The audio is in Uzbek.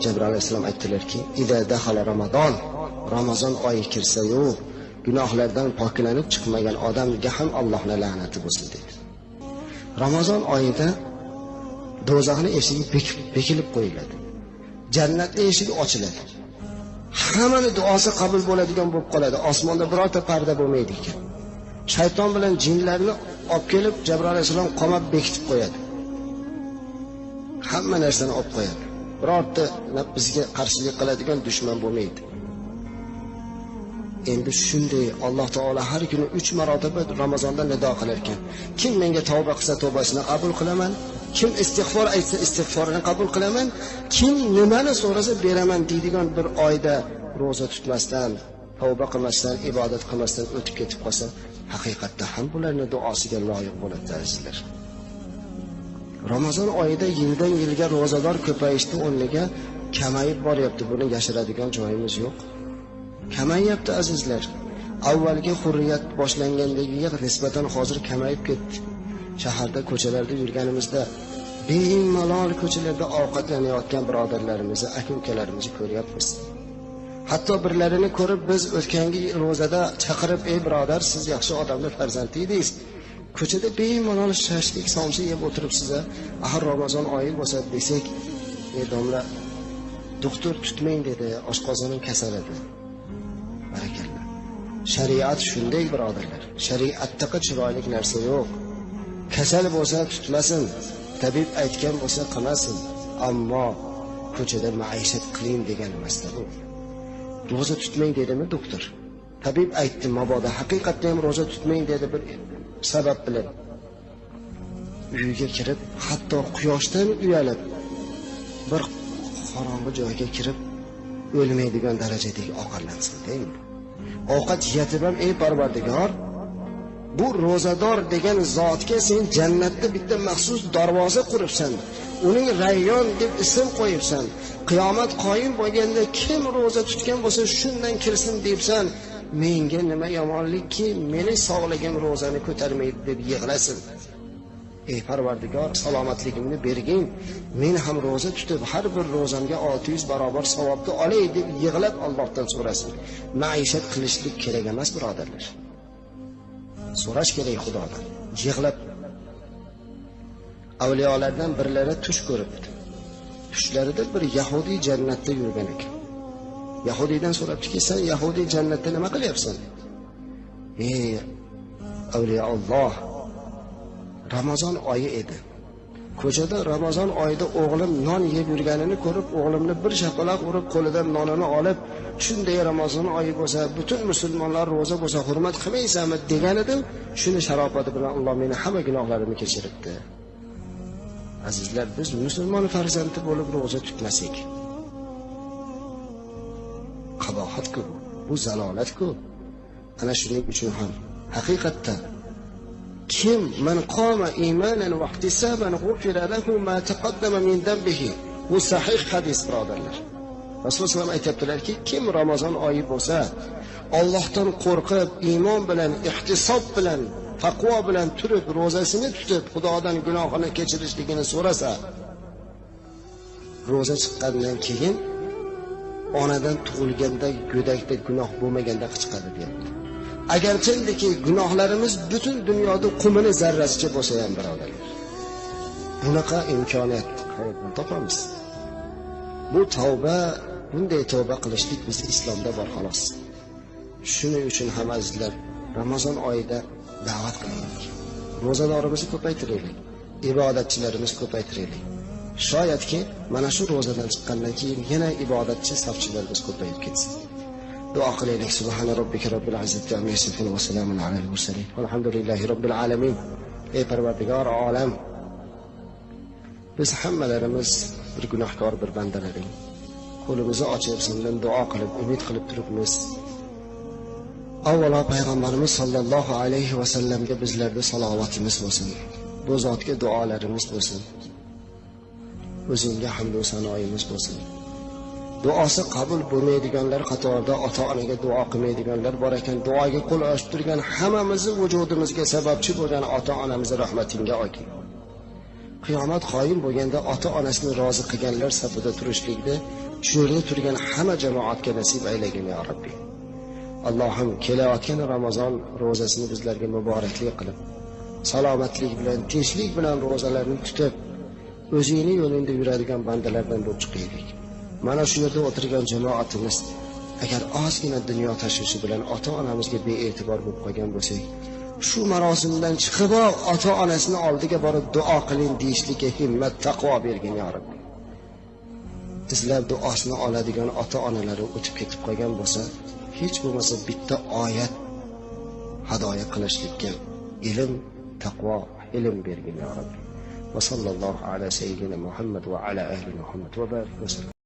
Jabroil alayhissalom aytdilarki, "Iza dahala Ramazon", Ramazon oyi kirsa-yu, gunohlardan poklanib chiqmagan odamga ham Allohning la'nati bo'lsin dedi. Ramazon oyida do'zaxning eshigi bekilib qo'yiladi. Jannatning eshigi ochiladi. Hammani duosi qabul bo'ladigan bo'lib qoladi. Osmonda birorta parda bo'lmaydi ekan. Shayton bilan jinlarni olib kelib Jabroil alayhissalom qamab bekitib qo'yadi. Hamma narsani olib qo'yadi. Birorta bizga qarshilik qiladigan dushman bo'lmaydi. Endi shunday Alloh taolo har kuni 3 marotaba Ramazonda nido qilar ekan. Kim menga tavba qilsa tavbasini qabul qilaman, kim istig'for aytsa istig'forini qabul qilaman, kim nimani so'rasa beraman deydigan bir oyda roza tutmasdan, tavba qilmasdan, ibodat qilmasdan o'tib ketib qolsa, haqiqatda ham bularni duosiga loyiq bo'ladi azizlar. Ramazon oyida yildan yilga rozador ko'payishdi o'rniga kamayib boryapti. Buni yashiradigan joyimiz yo'q. Kamayyapti azizlar. Avvalgi hurriyat boshlangandagiga nisbatan hozir kamayib ketdi. Shaharda, ko'chalarda yurganimizda bemalol ko'chalarda ovqatlanayotgan birodarlarimizni, aka-ukalarimizni ko'ryapmiz. Hatto birlarini ko'rib biz o'tgangi ro'zada chaqirib, "Ey birodar, siz yaxshi odamlar farzandi edingiz. Ko'chada bemalol shashlik, somsa yeb o'tiribsiz, axir Ramazon oyi bo'lsa" desak, "Ey domla, doktor tutmang" dedi, oshqozonim kasal edi. Barakalla. Shariat shunday birodarlar. Shariatdaqa chiroyli narsa yo'q. Kasal bo'lsa tutmasin, tabib aytgan bo'lsa qilmasin, ammo ko'chada maishat qiling degan emasda bu. Roza tutmang dedimi doktor? Tabib aytdi, mabodo haqiqatda ham roza tutmang dedi bir sabab bilan. Uyga kirib, hatto quyoshdan uyalib bir qorong'i joyga kirib o'lmaydigan darajadagi ovqatlansin deydi. Ovqat yetib ham, ey Parvardigor, bu ro'zador degan zotga sen jannatda bitta maxsus darvoza quribsan, uning Rayyon deb ism qo'yibsan. Qiyomat qoyim bo'lganda kim ro'za tutgan bo'lsa shundan kirsin debsan. Menga nima yomonlikki, meni sog'ligim ro'zani ko'tarmaydi deb yig'lasin. Ey Parvardigor, salomatligimni bergin, men ham ro'za tutib har bir ro'zamga 600 barobar savobni olay deb yig'lab Allohdan so'rasin. Maishat qilishlik kerak emas birodarlar. So'rash kerak Xudodan, yig'lab. Avliyolardan birlari tush ko'ribdi. Tushlarida bir yahudiy jannatda yurgan ekan. Yahudiydan so'rabdiki, sen yahudiy jannatda nima qilyapsan? Ey avliyo Alloh, Ramazon oyi edi. Ko'chada Ramazon oyida o'g'lim non yeb yurganini ko'rib, o'g'limni bir shapaloq urib, qo'lidan nonini olib, shunday Ramazon oyi bo'lsa, butun musulmonlar ro'za bo'lsa, hurmat qilmaysanmi degan edim. Shuni sharofati bilan Alloh meni hamma gunohlarimni kechiribdi. Azizlar, biz musulmon farzandi bo'lib ro'za tutmasak, qabohat-ku, bu zalolat-ku. Ana shuning uchun ham haqiqatda kim man qoma imanan va ihtisaban g'ufira lahu ma taqaddama min dambihi. Bu sahih hadis birodarlar. Rasululloh aytibdilarki, kim Ramazon oyi bo'lsa, Allohdan qo'rqib, iymon bilan, ihtisob bilan, taqvo bilan turib ro'zasini tutib, Xudodan gunohini kechirishligini so'rasa, ro'za chiqqandan keyin onadan tug'ilganda go'dakda gunoh bo'lmaganda chiqadi deyapti. Agarchindiki gunohlarimiz butun dunyoda qumini zarrasicha bo'lsa ham birodarlar, bunaqa imkoniyat qayerdan topamiz? Bu tavba, bunday tavba qilishlik biz islomda bor xolos. Shuning uchun ham azizlar, Ramazon oyida da'vat qilaylik. Ro'zadorimizni ko'paytiraylik, ibodatchilarimizni ko'paytiraylik. Shoyatki mana shu ro'zadan chiqqandan keyin yana ibodatchi safchilarimiz ko'payib ketsin. Duo qilaylik. Subhana robbika robbil izzati amma yasifun va salamun alal mursalin. Walhamdulillahi robbil alamin. Ey Parvardigor olam, biz hammalarimiz bir gunohkor bir bandalaring. Qo'limizni ochib sendan duo qilib, umid qilib turibmiz. Avvalo payg'ambarimiz sollallohu alayhi va sallamga bizlarda salovatimiz bo'lsin. Bu zotga duolarimiz bo'lsin. O'zingga hamd va sanoyimiz bo'lsin. Duosi qabul bo'lmaydiganlar qatorida ota-onaga duo qilmaydiganlar bor ekan. Duoga qo'l ochib turgan hammamizni vujudimizga sababchi bo'lgan ota-onamizni rahmatingga olgin. Qiyomat qoyim bo'lganda ota-onasini rozi qilganlar safida turishlikni Shu yerda turgan hamma jamoatga nasib aylagin ya Rabbi. Allohim kelayotgan Ramazon ro'zasini bizlarga muborakli qilib, salomatlik bilan, tinchlik bilan ro'zalarni tutib, o'zingni yo'lingda yuradigan bandalardan bo'lib chiqaylik. Mana shu yerda o'tirgan jamoatimiz agar ozgina dunyo tashvishi bilan ota-onamizga bee'tibor bo'lib qolgan bo'lsak, shu marosimdan chiqib ota-onasini oldiga borib duo qiling deyishlikka himmat, taqvo bergin ya Rabbi. Bizlar duosini oladigan ota-onalari o'tib ketib qolgan bo'lsa, hech bo'lmasa bitta oyat hidoya qilishlikka ilm, taqvo, ilm bergin ya Rabbi. Va sallallohu ala sayyidina Muhammad va ala ahli Muhammad va barik va sallam.